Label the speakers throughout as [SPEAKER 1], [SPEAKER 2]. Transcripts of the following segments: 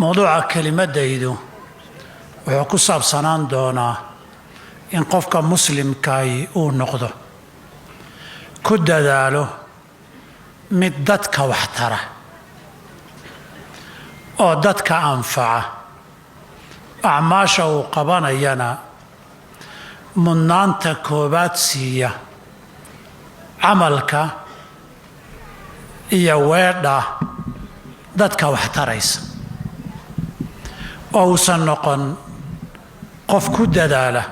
[SPEAKER 1] Mowduuca kelimadaydu wuxuu ku saabsanaan doonaa in qofka muslimkaahi uu noqdo, ku dadaalo mid dadka wax tara oo dadka anfaca, acmaasha uu qabanayana mudnaanta koowaad siiya camalka iyo weedha dadka wax taraysa, oo uusan noqon qof ku dadaala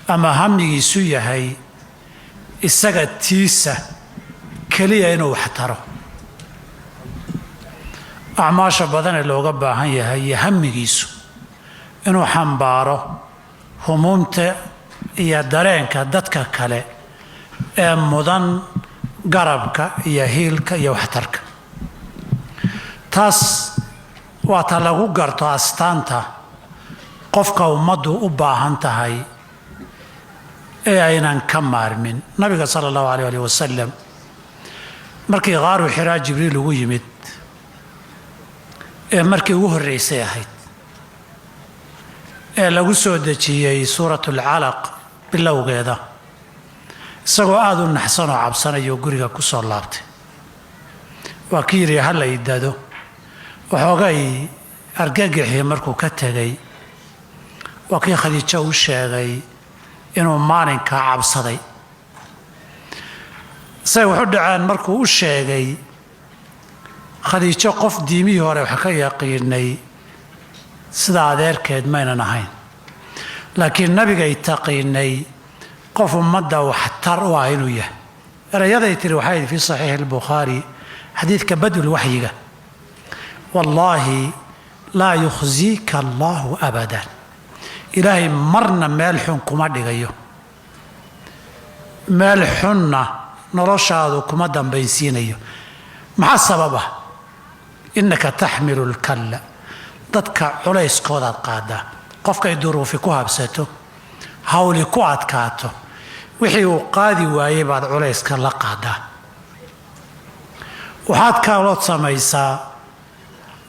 [SPEAKER 1] ama hamigiisu yahay isaga tiisa keliya inuu wax taro. Acmaasha badanee looga baahan yahay iyo hamigiisu inuu xambaaro humuumta iyo dareenka dadka kale ee mudan garabka iyo hiilka iyo waxtarka. Taas waa ta lagu garto astaanta qofka ummaddu u baahan tahay ee aynan ka maarmin. Nabiga sala allahu alayh alih wasalam, markii qaaru Xiraa Jibriil ugu yimid ee markii ugu horreysay ahayd ee lagu soo dejiyey suurat alcalaq bilowgeeda, isagoo aada u naxsan oo cabsanayoo guriga ku soo laabtay, waa ki yidhi ha la idado. Waxoogay argagixii markuu ka tegay, waa kii Khadiijo u sheegay inuu maalinkaa cabsaday. Say waxu dhaceen markuu u sheegay Khadiijo, qof diimihii hore wax ka yaqiinay sida adeerkeed maynan ahayn, laakiin nabigay taqiinay qof ummadda waxtar u ah inuu yahay. Erayaday tiri waxay yidhi fii saxiixi albukhaari, xadiidka badul waxyiga: "Wallaahi laa yukhziika allaahu abadan." Ilaahay marna meel xun kuma dhigayo, meel xunna noloshaadu kuma dambaynsiinayo. Maxaa sababa? "Innaka taxmilu lkalla," dadka culayskoodaad qaadaa. Qofkay duruufi ku habsato, hawli ku adkaato, wixii uu qaadi waayey baad culayska la qaadaa. Waxaad kalood samaysaa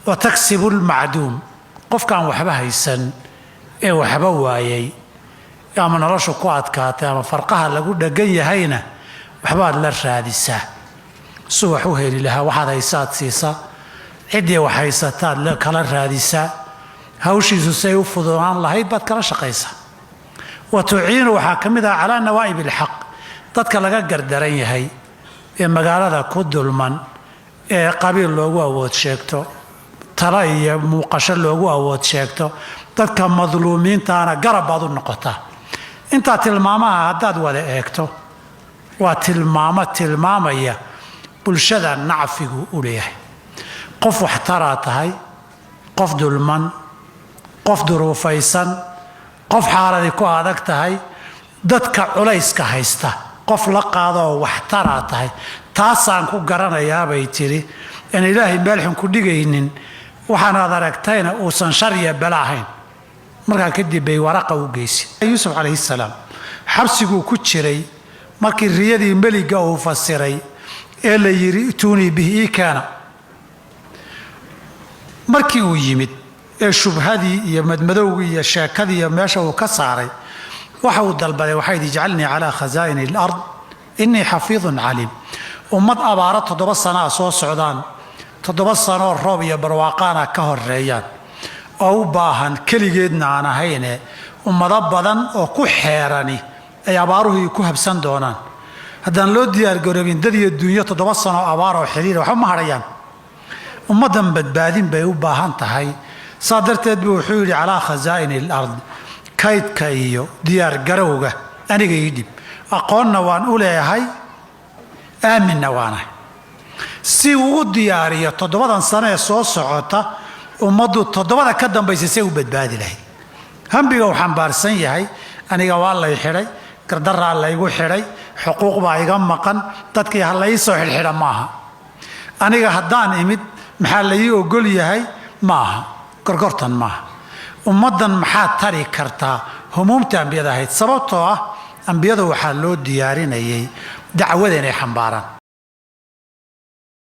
[SPEAKER 1] wa taksibu lmacduum, qofkaan waxba haysan ee waxba waayay ama noloshu ku adkaatay ama farqaha lagu dhagan yahayna waxbaad la raadisaa su wax u heli lahaa. Waxaad haysaad siisaa, ciddii wax haysataad kala raadisaa, hawshiisu say u fududaan lahayd baad kala shaqaysaa. Wa tuciinu, waxaa ka mid ah, calaa nawaa'ib ilxaq, dadka laga gardaran yahay ee magaalada ku dulman ee qabiil loogu awood sheegto, tala iyo muuqasho loogu awood sheegto, dadka madluumiintaana garab baad u noqotaa. Intaa tilmaamaha haddaad wada eegto, waa tilmaamo tilmaamaya bulshada nacfigu u leeyahay. Qof waxtaraa tahay, qof dulman, qof duruufaysan, qof xaaladi ku adag tahay, dadka culayska haysta qof la qaadoo waxtaraa tahay. Taasaan ku garanayaa, bay tiri, in Ilaahay meel xun ku dhigaynin, waxaanaad aragtayna uusan shar iyo bala ahayn. Markaa kadib bay waraqa u geysay. Yuusuf calayhi salaam xabsiguu ku jiray markii riyadii meliga uu fasiray ee la yidhi "ituunii bihi", ii keena, markii uu yimid ee shubhadii iyo madmadowgii iyo sheekadii iyo meesha uu ka saaray, waxa uu dalbaday waxay "ijcalnii calaa khasaa'ini alard innii xafiidun caliim." Ummad abaaro 7 sanaa soo socdaan, 7 sanoo roob iyo barwaaqaana ka horeeyaan, oo u baahan, keligeedna aan ahayne ummado badan oo ku xeerani ay abaaruhu ku habsan doonaan haddaan loo diyaargaroobin, dad iyo dunyo 7 sanoo abaar oo xiriira waxba ma hadhayaan. Ummaddan badbaadin bay u baahan tahay. Saa darteed buu wuxuu yidhi "calaa khasaa'ini alard", kaydka iyo diyaargarowga aniga ii dhib, aqoonna waan u leeyahay, aaminna waanahay, si uu u diyaariyo 7dan sano ee soo socota, ummaddu toddobada ka dambaysa say u badbaadi lahayd. Hambiga uu xambaarsan yahay, aniga waa lay xidhay, gardaraa laygu xidhay, xuquuq baa iga maqan, dadkii ha lai soo xidhxidha maaha, aniga haddaan imid maxaa la ii ogol yahay maaha, gorgortan maaha. Ummaddan maxaad tari kartaa? Humuumta ambiyada ahayd, sababtoo ah ambiyada waxaa loo diyaarinayay dacwada inay xambaaraan.